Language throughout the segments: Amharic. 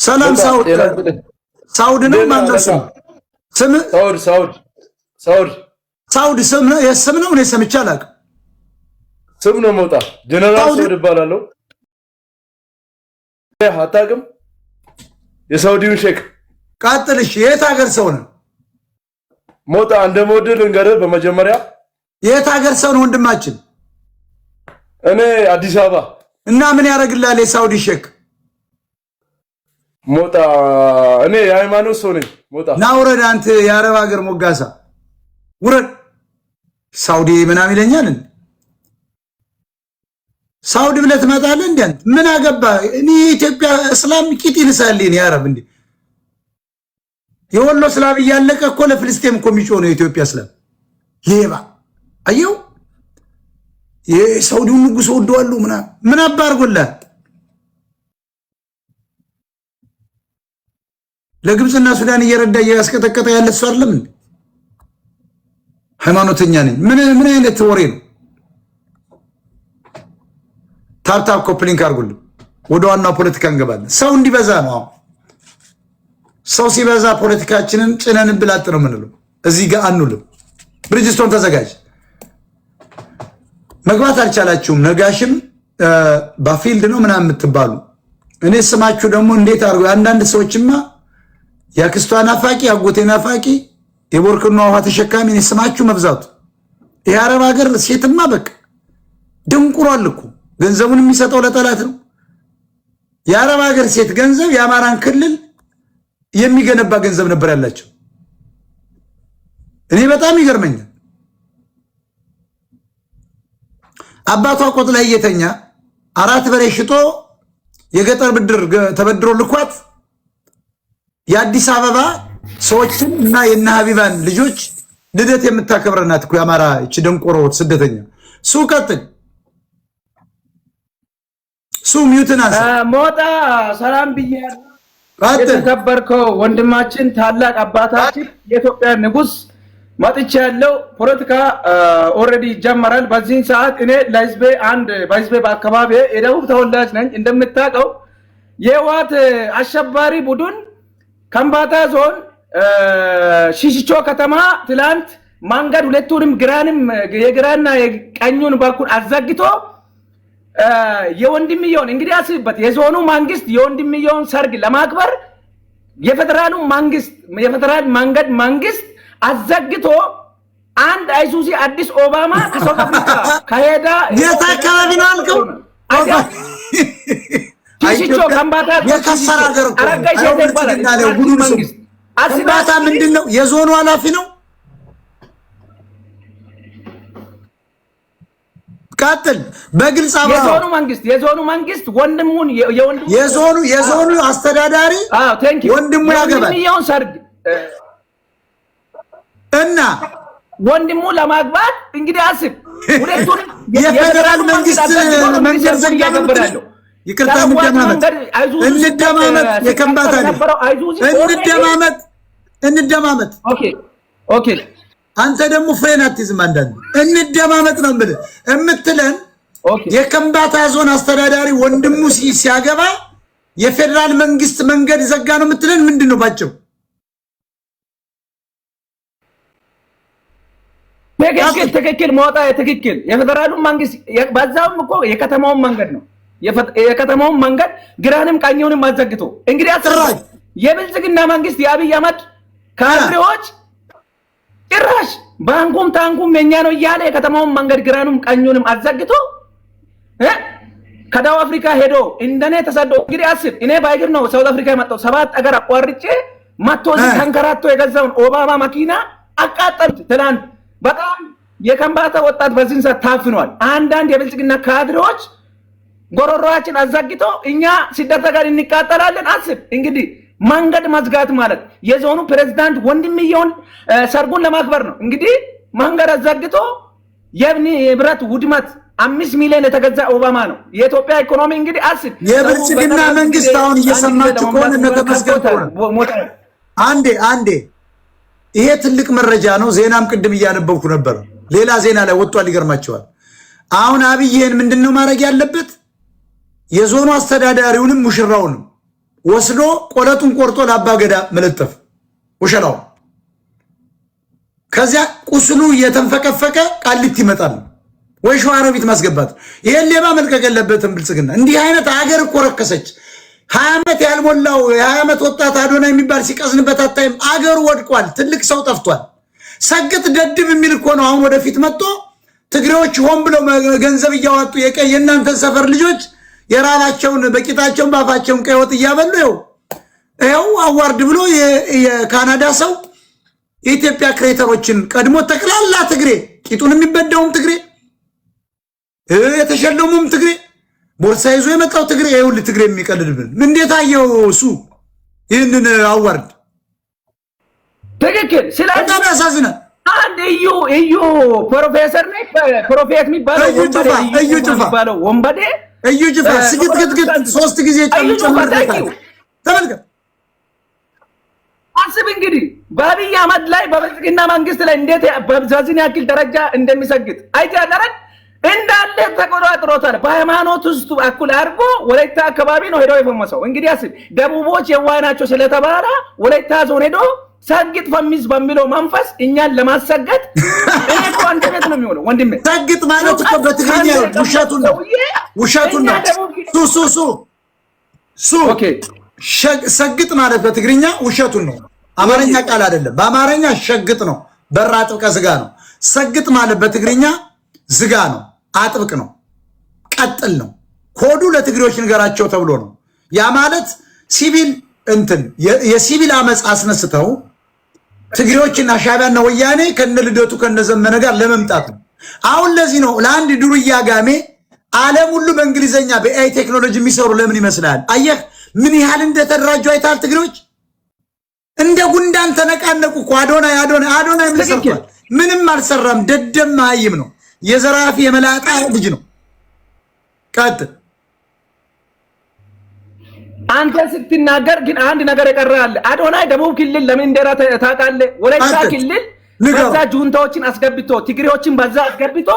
ሰላም ሳውድ ሳውድ ነው ማነው ስም? ስም ሳውድ ሳውድ ሳውድ ሳውድ ስም ነው የስም ነው። እኔ ሰምቼ አላውቅም። ስም ነው ሞጣ። ጀነራል ሳውድ እባላለሁ። አታውቅም? የሳውዲውን ሼክ። ቀጥልሽ። የት ሀገር ሰው ነው ሞጣ? እንደምወድህ ልንገርህ በመጀመሪያ። የት ሀገር ሰው ነው ወንድማችን? እኔ አዲስ አበባ። እና ምን ያደርግልሃል የሳውዲ ሼክ? ሞጣ፣ እኔ የሃይማኖት ሰው ነኝ። ሞጣ። ና ውረድ፣ አንተ የአረብ ሀገር ሞጋሳ ውረድ። ሳውዲ ምናምን ይለኛል። ሳውዲ ብለህ ትመጣለህ እንዴ? አንተ ምን አገባ? እኔ የኢትዮጵያ እስላም ቂጥ ይልሳል። እኔ የአረብ እንዴ የወሎ እስላም እያለቀ እኮ ለፍልስጤም እኮ የሚጮህ ነው የኢትዮጵያ እስላም ሌባ። አየው የሳውዲውን ንጉሥ ወደዋለሁ ምናምን ምን አባ አድርጎልሃል? ለግብፅና ሱዳን እየረዳ እያስቀጠቀጠ ያለ እሱ አይደለም እንዴ? ሃይማኖተኛ ነኝ። ምን ምን አይነት ወሬ ነው? Tap tap copy link አድርጉልን። ወደ ዋናው ፖለቲካ እንገባለን። ሰው እንዲበዛ ነው። አሁን ሰው ሲበዛ ፖለቲካችንን ጭነን ብላጥ ነው የምንለው። እዚህ ጋር አንውልም። ብሪጅስቶን ተዘጋጅ። መግባት አልቻላችሁም። ነጋሽም ባፊልድ ነው ምናምን የምትባሉ እኔ ስማችሁ ደግሞ እንዴት አድርጎ አንዳንድ ሰዎችማ የአክስቷ ናፋቂ፣ የአጎቴ ናፋቂ፣ የቦርክና ውሃ ተሸካሚ እኔ ስማችሁ መብዛቱ። የአረብ ሀገር ሴትማ በቃ ደንቁሯል እኮ፣ ገንዘቡን የሚሰጠው ለጠላት ነው። የአረብ ሀገር ሴት ገንዘብ የአማራን ክልል የሚገነባ ገንዘብ ነበር ያላቸው። እኔ በጣም ይገርመኛል። አባቷ ቆጥ ላይ እየተኛ 4 በሬ ሽጦ የገጠር ብድር ተበድሮ ልኳት የአዲስ አበባ ሰዎችን እና የእነ ሀቢባን ልጆች ልደት የምታከብረናት እኮ የአማራ እቺ ደንቆሮ ስደተኛ። ሱ ቀጥል። ሱ mute ን አንሳ። ሞጣ ሰላም ብያለሁ። የተከበርከው ወንድማችን ታላቅ አባታችን የኢትዮጵያ ንጉስ መጥቼ ያለው ፖለቲካ already ይጀመራል። በዚህን ሰዓት እኔ ለህዝቤ አንድ በህዝቤ በአካባቢ የደቡብ ተወላጅ ነኝ። እንደምታውቀው የህወሓት አሸባሪ ቡድን ከምባታ ዞን ሽሽቾ ከተማ ትላንት መንገድ ሁለቱንም ግራንም የግራና የቀኙን በኩል አዘግቶ የወንድምየውን እንግዲህ አስብበት፣ የዞኑ መንግስት የወንድምየውን ሰርግ ለማክበር የፌደራሉ መንግስት የፌደራል መንገድ መንግስት አዘግቶ አንድ አይሱዚ አዲስ ኦባማ ከ South Africa ከሄዳ የት አካባቢ ነው አልከው? ሽሽቾ ከምባታ የከሰረ ሀገር እኮ ነው። ከምባታ ምንድን ነው? የዞኑ ኃላፊ ነው። ቀጥል። በግልጽ አብራራ። የዞኑ መንግስት ወንድሙን የዞኑ አስተዳዳሪ ወንድሙ ያገባል ሰርግ እና ወንድሙ ለማግባት እንግዲህ አስብ። ሁለቱን የፌደራል መንግስት መንገድ ዘጋ ነው። ይቅርታ እንደማመጥ እንደማመጥ የከምባታ እንደማመጥ እንደማመጥ። Okay okay። አንተ ደግሞ ፍሬን አትይዝም። አንዳንዴ እንደማመጥ ነው የምልህ የምትለን። የከምባታ ዞን አስተዳዳሪ ወንድሙ ሲያገባ የፌደራል መንግስት መንገድ ዘጋ ነው የምትለን ምንድን ነው ባጭሩ? ትክክል ትክክል፣ ሞጣ ትክክል። የፌደራሉ መንግስት በዛውም እኮ የከተማውን መንገድ ነው የከተማውን መንገድ ግራንም ቀኙንም አዘግቶ እንግዲህ አስራሽ የብልጽግና መንግስት የአብይ አህመድ ካድሬዎች ጭራሽ ባንኩም ታንኩም የኛ ነው እያለ የከተማውን መንገድ ግራኑም ቀኙንም አዘግቶ ከደቡብ አፍሪካ ሄዶ እንደኔ ተሰዶ እንግዲህ አስብ። እኔ ባይግር ነው South Africa የመጣው 7 አገር አቋርጬ መጥቶ እዚህ ተንከራቶ የገዛውን ኦባማ መኪና አቃጠሉት ትናንት። በጣም የከምባታ ወጣት በዚህን ሰዓት ታፍኗል። አንዳንድ የብልጽግና ካድሬዎች ጎሮሮአችን አዘግቶ እኛ ስደት ጋር እንቃጠላለን። አስብ እንግዲህ መንገድ መዝጋት ማለት የዞኑ ፕሬዝዳንት ወንድምየውን ሰርጉን ለማክበር ነው። እንግዲህ መንገድ አዘግቶ የንብረት ውድመት 5 ሚሊዮን የተገዛ ኦባማ ነው። የኢትዮጵያ ኢኮኖሚ እንግዲህ አስብ። የብልጽግና መንግስት አሁን እየሰማችሁ ከሆነ እነ ተመስገን አንዴ አንዴ ይሄ ትልቅ መረጃ ነው። ዜናም ቅድም እያነበብኩ ነበር። ሌላ ዜና ላይ ወጥቷል። ይገርማቸዋል። አሁን አብይ ይሄን ምንድነው ማድረግ ያለበት? የዞኑ አስተዳዳሪውንም ሙሽራውንም ወስዶ ቆለጡን ቆርጦ ለአባገዳ መለጠፍ ውሸላው። ከዚያ ቁስሉ እየተንፈቀፈቀ ቃሊቲ ይመጣል ወይ ሸዋሮቢት ማስገባት። ይሄን ሌባ መልቀቅ የለበትም ብልጽግና። እንዲህ አይነት አገር እኮ ረከሰች። 20 ዓመት ያልሞላው የ20 ዓመት ወጣት አዶናይ የሚባል ሲቀዝንበት አታይም? አገሩ ወድቋል። ትልቅ ሰው ጠፍቷል። ሰግጥ ደድብ የሚል እኮ ነው አሁን ወደፊት መጥቶ ትግሬዎች ሆን ብለው ገንዘብ እያወጡ የቀይ የእናንተን ሰፈር ልጆች የራባቸውን በቂጣቸውን ባፋቸውን ቀይ ወጥ እያበሉ ይኸው ይኸው award ብሎ የካናዳ ሰው የኢትዮጵያ creator ኦችን ቀድሞ ጠቅላላ ትግሬ፣ ቂጡን የሚበዳውም ትግሬ፣ የተሸለሙም ትግሬ፣ ቦርሳ ይዞ የመጣው ትግሬ። ይኸውልህ ትግሬ የሚቀልድብን እንዴት አየው እሱ ይህንን award? ትክክል። ስለዚህ በጣም ያሳዝናል። አንድ እዩ ፕሮፌሰር ነኝ prophet የሚባለው እዩ ጩፋ፣ እዩ ጩፋ። የሚባለው ወንበዴ። እዩ ጩፋ ስግጥግጥግጥ ሶስት ጊዜ እዩ ጩፋ። ጨምርበታል። ተመልከት። አስብ እንግዲህ በአብይ አህመድ ላይ፣ በብልጽግና መንግስት ላይ እንዴት በዚህን ያክል ደረጃ እንደሚሰግጥ አይተሃል አይደል? እንዳለ ተቆጣጥሮታል። በሃይማኖት ውስጥ እኩል አድርጎ ወላይታ አካባቢ ነው ሄዶ የፈመሰው። እንግዲህ አስብ፣ ደቡቦች የዋህ ናቸው ስለተባለ ወላይታ ዞን ሄዶ ሰግጥ ፈሚስ በሚለው መንፈስ እኛን ለማሰገጥ። እኔ እኮ አንተ ቤት ነው የሚሆነው ወንድሜ። ሰግጥ ማለት እኮ በትግርኛ ውሸቱን ነው፣ ውሸቱን ነው። ሱ ሱ ሱ ሱ ሰግጥ ማለት በትግርኛ ውሸቱን ነው። አማርኛ ቃል አይደለም። በአማርኛ ሸግጥ ነው፣ በር አጥብቀ ዝጋ ነው። ሰግጥ ማለት በትግርኛ ዝጋ ነው፣ አጥብቅ ነው፣ ቀጥል ነው። ኮዱ ለትግሬዎች ንገራቸው ተብሎ ነው። ያ ማለት ሲቪል እንትን የሲቪል አመፅ አስነስተው ትግሬዎችና ሻዕቢያና ወያኔ ከነ ልደቱ ከነ ዘመነ ጋር ለመምጣት ነው። አሁን ለዚህ ነው ለአንድ ዱርያ ጋሜ ዓለም ሁሉ በእንግሊዘኛ በ AI ቴክኖሎጂ የሚሰሩ ለምን ይመስላል? አየህ ምን ያህል እንደተደራጁ አይተሃል? ትግሬዎች እንደ ጉንዳን ተነቃነቁ እኮ። አዶናይ አዶናይ አዶናይ ምን ሰርቷል? ምንም አልሰራም። ደደም መሀይም ነው። የዘራፊ የመላጣ ልጅ ነው። ቀጥል። አንተ ስትናገር ግን አንድ ነገር የቀረ አለ። አዶናይ ደቡብ ክልል ለምን እንደራ ታውቃለህ? ወላይታ ክልል በዛ ጁንታዎችን አስገብቶ፣ ትግሬዎችን በዛ አስገብቶ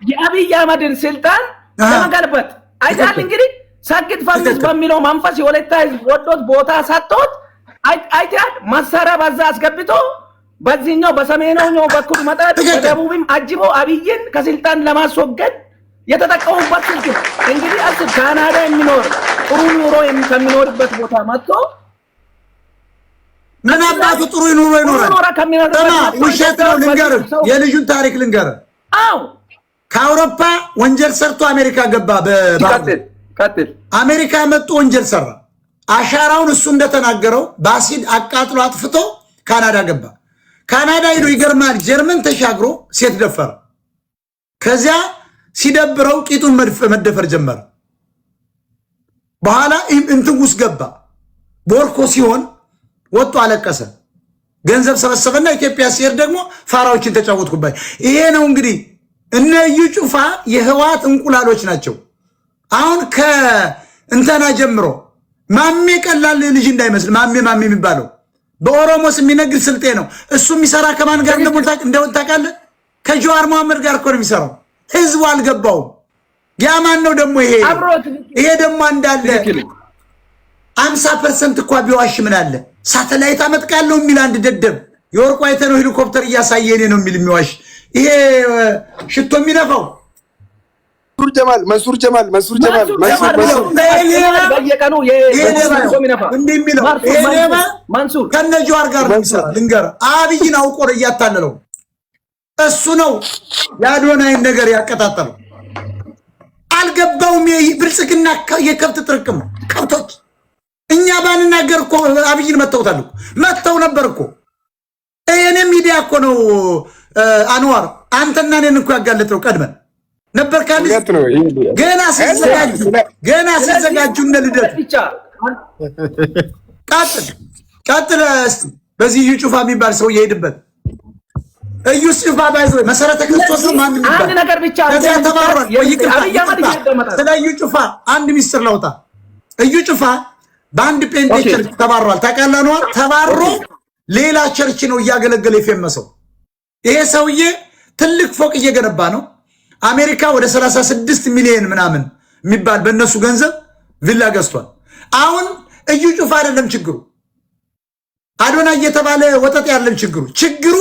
የአብይ አህመድን ስልጣን ለመገልበጥ አይታል። እንግዲህ ሰግጥ ፈምስ በሚለው መንፈስ የወላይታ ህዝብ ወዶት ቦታ ሰጥቶት አይታል። መሳሪያ በዛ አስገብቶ በዚህኛው በሰሜናኛው በኩል መጣት በደቡብም አጅቦ አብይን ከስልጣን ለማስወገድ የተጠቀሙበት ስልት ነው። እንግዲህ አስብ፣ ካናዳ የሚኖር ጥሩ ኑሮ ከሚኖርበት ቦታ መጥቶ ምን አባቱ ጥሩ ኑሮ ይኖራል? ውሸት ነው። ልንገርህ፣ የልጁን ታሪክ ልንገርህ። አዎ። ከአውሮፓ ወንጀል ሰርቶ አሜሪካ ገባ። ቀጥል። አሜሪካ መጥቶ ወንጀል ሰራ። አሻራውን እሱ እንደተናገረው በአሲድ አቃጥሎ አጥፍቶ ካናዳ ገባ። ካናዳ ሄዶ ይገርማል፣ ጀርመን ተሻግሮ ሴት ደፈረ። ከዚያ ሲደብረው ቂጡን መደፈር ጀመረ። በኋላ እንትን ውስጥ ገባ። ቦርኮ ሲሆን ወጥቶ አለቀሰ። ገንዘብ ሰበሰበና ኢትዮጵያ ሲሄድ ደግሞ ፋራዎችን ተጫወትኩበት። ይሄ ነው እንግዲህ እነ እዩ ጩፋ የህወሓት እንቁላሎች ናቸው። አሁን ከእንተና ጀምሮ ማሜ ቀላል ልጅ እንዳይመስል፣ ማሜ ማሜ የሚባለው በኦሮሞ ስም የሚነግድ ስልጤ ነው። እሱ የሚሰራ ከማን ጋር እንደሆነ ታውቃለህ? ከጀዋር መሐመድ ጋር እኮ ነው የሚሰራው። ህዝቡ አልገባውም። ያ ማን ነው ደግሞ? ይሄ ይሄ ደግሞ እንዳለ 50% እኳ ቢዋሽ ምን አለ? ሳተላይት አመጥቃለሁ የሚል አንድ ደደብ የወርቁ አይተ ነው ሄሊኮፕተር እያሳየ እኔ ነው የሚል የሚዋሽ ይሄ ሽቶ የሚነፋው። መንሱር ጀማል፣ መንሱር ጀማል፣ መንሱር ጀማል፣ መንሱር በየቀኑ እንዲህ የሚለው ይሄ ሌባ ከነ ጀዋር ጋር ነው የሚሰራ። ልንገርህ፣ አብይን አውቆ ነው እያታለለው። እሱ ነው የአዶናይን ነገር ያቀጣጠለው። አልገባውም። ብልጽግና የከብት ጥርቅም ነው። ከብቶች እኛ ባንናገር እኮ አብይን መተውታል እኮ፣ መተው ነበር እኮ። የኔ ሚዲያ እኮ ነው አንዋር፣ አንተና እኔን እኮ ያጋለጥነው ቀድመን ነበር። ገና ሲዘጋጁ ገና ሲዘጋጁ እነ ልደቱ። ቀጥል ቀጥል። እስኪ በዚህ እዩ ጩፋ የሚባል ሰው እየሄድበት እዩ ጩፋ ባይዘ መሰረተ ክርስቶስ ነው ማን የሚባል አንድ ነገር ብቻ ከዚያ ተባሯል። ይቅርታ፣ ስለ እዩ ጩፋ አንድ ሚስጥር ለውጣ። እዩ ጩፋ በአንድ ጴንጤ church ተባሯል። ታውቃለህ ነዋ። ተባሮ ሌላ church ነው እያገለገለ የፈመሰው። ይሄ ሰውዬ ትልቅ ፎቅ እየገነባ ነው። አሜሪካ ወደ 36 ሚሊዮን ምናምን የሚባል በእነሱ ገንዘብ ቪላ ገዝቷል። አሁን እዩ ጩፋ አይደለም ችግሩ፣ አዶና እየተባለ ወጠጤ አይደለም ችግሩ። ችግሩ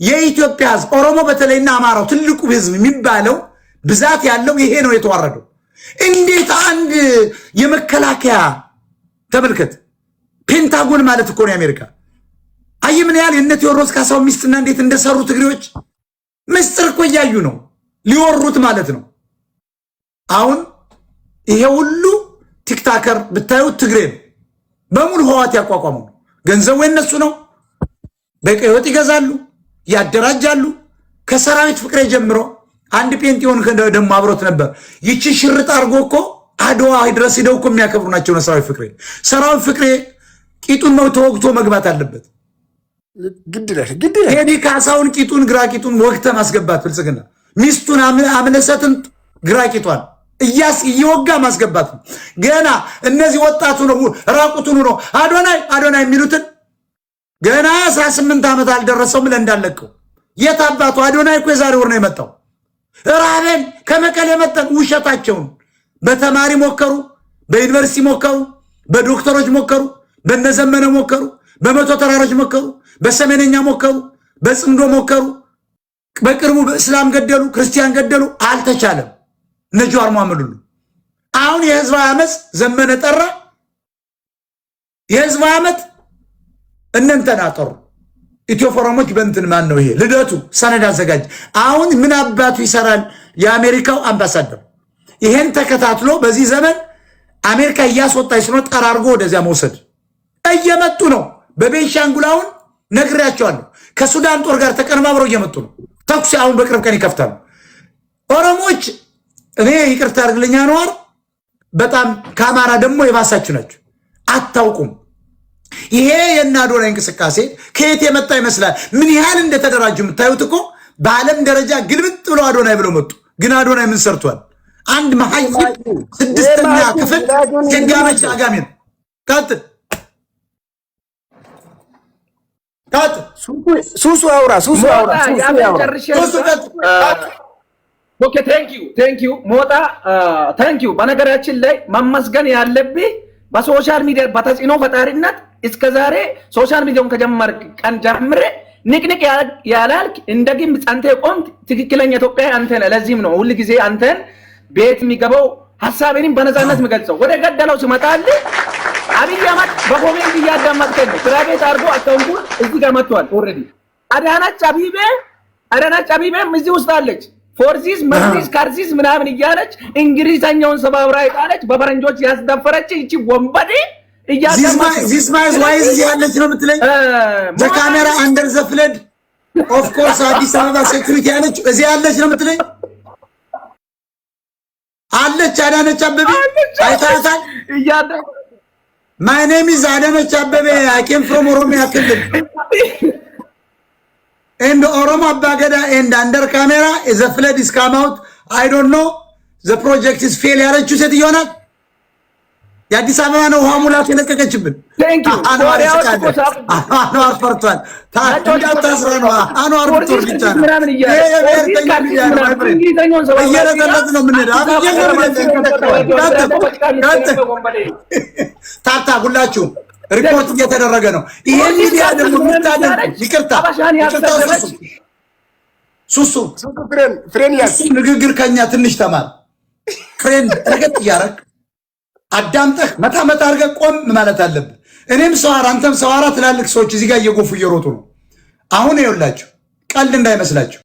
የኢትዮጵያ ሕዝብ፣ ኦሮሞ በተለይና አማራው ትልቁ ሕዝብ የሚባለው ብዛት ያለው ይሄ ነው የተዋረደው። እንዴት አንድ የመከላከያ፣ ተመልከት፣ ፔንታጎን ማለት እኮ ነው የአሜሪካ። አየህ ምን ያህል የእነ ቴዎድሮስ ካሳሁን ሚስትና እንዴት እንደሰሩ። ትግሬዎች ምስጢር እኮ እያዩ ነው ሊወሩት ማለት ነው። አሁን ይሄ ሁሉ TikToker ብታዩት ትግሬ ነው በሙሉ፣ ህወሓት ያቋቋመው ነው። ገንዘቡ የነሱ ነው። በቀይ ወጥ ይገዛሉ፣ ያደራጃሉ። ከሰራዊት ፍቅሬ ጀምሮ አንድ ጴንጤውን ደግሞ አብሮት ነበር። ይቺ ሽርጥ አድርጎ እኮ አድዋ ድረስ ሂደው እኮ የሚያከብሩ ናቸው ነው ሰራዊት ፍቅሬ። ሰራዊት ፍቅሬ ቂጡን ነው ተወግቶ መግባት አለበት። ግድ ይላል፣ ግድ ይላል። ቴዲ ካሳሁን ቂጡን፣ ግራ ቂጡን ወግተ ማስገባት፣ ብልጽግና ሚስቱን አምለሰትን ግራ ቂጧን እያስ እየወጋ ማስገባት ነው። ገና እነዚህ ወጣቱ ነው ራቁቱን ነው አዶናይ አዶናይ የሚሉትን ገና 18 ዓመት አልደረሰውም ብለህ እንዳለቀው የት አባቱ። አዶናይ እኮ የዛሬ ወር ነው የመጣው። ራበን ከመቀሌ መጠን ውሸታቸውን። በተማሪ ሞከሩ፣ በዩኒቨርሲቲ ሞከሩ፣ በዶክተሮች ሞከሩ፣ በነዘመነ ሞከሩ፣ በመቶ ተራሮች ሞከሩ፣ በሰሜነኛ ሞከሩ፣ በጽምዶ ሞከሩ። በቅርቡ በእስላም ገደሉ፣ ክርስቲያን ገደሉ፣ አልተቻለም። እነ ጀዋር መሐመድ ሁሉ አሁን የህዝባዊ አመፅ ዘመነ ጠራ። የህዝባዊ አመፅ እነንተና ጠሩ። ኢትዮ ፎረሞች በእንትን ማን ነው ይሄ ልደቱ ሰነድ አዘጋጅ። አሁን ምን አባቱ ይሰራል የአሜሪካው አምባሳደር? ይሄን ተከታትሎ በዚህ ዘመን አሜሪካ እያስወጣች ስለሆነ ጠራርጎ ወደዚያ መውሰድ እየመጡ ነው። በቤንሻንጉል አሁን ነግሬያቸዋለሁ። ከሱዳን ጦር ጋር ተቀነባብረው እየመጡ ነው። ተኩስ አሁን በቅርብ ቀን ይከፍታሉ። ኦሮሞዎች፣ እኔ ይቅርታ አድርግልኛ ነዋር፣ በጣም ከአማራ ደግሞ የባሳችሁ ናቸው። አታውቁም። ይሄ የእነ አዶናይ እንቅስቃሴ ከየት የመጣ ይመስላል? ምን ያህል እንደተደራጁ የምታዩት እኮ በዓለም ደረጃ ግልብጥ ብለው አዶናይ ብለው መጡ። ግን አዶናይ ምን ሰርቷል? አንድ መሀይም ስድስተኛ ክፍል የጋመች አጋሜ ነው። ቀጥል ቀጥል። ሱሱ አውራ፣ ሱሱ አውራ፣ ሱሱ አውራ። ሱሱ ቀጥል። Okay, thank you, thank you ሞጣ፣ thank you። በነገራችን ላይ መመስገን ያለብህ በ social media በተጽዕኖ ፈጣሪነት እስከ ዛሬ social media ውን ከጀመርክ ቀን ጀምሬ ንቅንቅ ያላልክ እንደ ግንብ ጸንተህ ቆምክ። ትክክለኛ ኢትዮጵያዊ አንተ ነህ። ለዚህም ነው ሁል ጊዜ አንተን ቤት የሚገባው፣ ሀሳቤንም በነፃነት የሚገልጸው። ወደ ገደለው ሲመጣልህ አብይ አህመድ በ comment እያዳመጥከኝ ነው። Private አድርጎ account ኡን እዚህ ጋር መጥቷል። Already አዳነች አቢቤ፣ አዳነች አቢቤም እዚህ ውስጥ አለች። ፎርዚስ መርዚስ ካርዚስ ምናምን እያለች እንግሊዘኛውን ሰባብራ የጣለች፣ በፈረንጆች ያስደፈረች ይቺ ወንበዴ እያዳመጠች ነው። This my wife እዚህ ያለች ነው የምትለኝ? The camera under the flood, of course አዲስ አበባ security ያለች እዚህ ያለች ነው የምትለኝ? አለች አዳነች አበቤ፣ አይታታል። My name is አዳነች አበቤ። I came from ኦሮሚያ ክልል and ኦሮሞ አባገዳ and under camera the flood is come out. I don't know, the project is fail ያለችው ሴትዮ ናት። የአዲስ አበባ ነው ውሃ ሙላት የለቀቀችብን። አንዋር ይስቃል። አንዋር ፈርቷል። እንዳታስረ ነው አንዋር ብትወርድ ይቻላል። ይሄ የብሔርተኛ ሚዲያ ነው። My friend፣ እየለጠለጥ ነው የምንሄደው። አብዬ ነው የምንሄደው። ቀጥል። ታታ ሁላችሁም ሪፖርት እየተደረገ ነው። ይሄ ሚዲያ ደግሞ የምታደርጉ፣ ይቅርታ ይቅርታ፣ ሱሱ ሱሱ ሱሱ ፍሬን ፍሬን ያዝ። እሱ ንግግር ከኛ ትንሽ ተማር። Friend፣ ረገጥ እያረግ አዳምጠህ መታ መታ አድርገህ ቆም ማለት አለብህ። እኔም ሰዋራ አንተም ሰዋራ ትላልቅ ሰዎች እዚህ ጋር እየጎፉ እየሮጡ ነው። አሁን ይኸውላችሁ ቀልድ እንዳይመስላችሁ።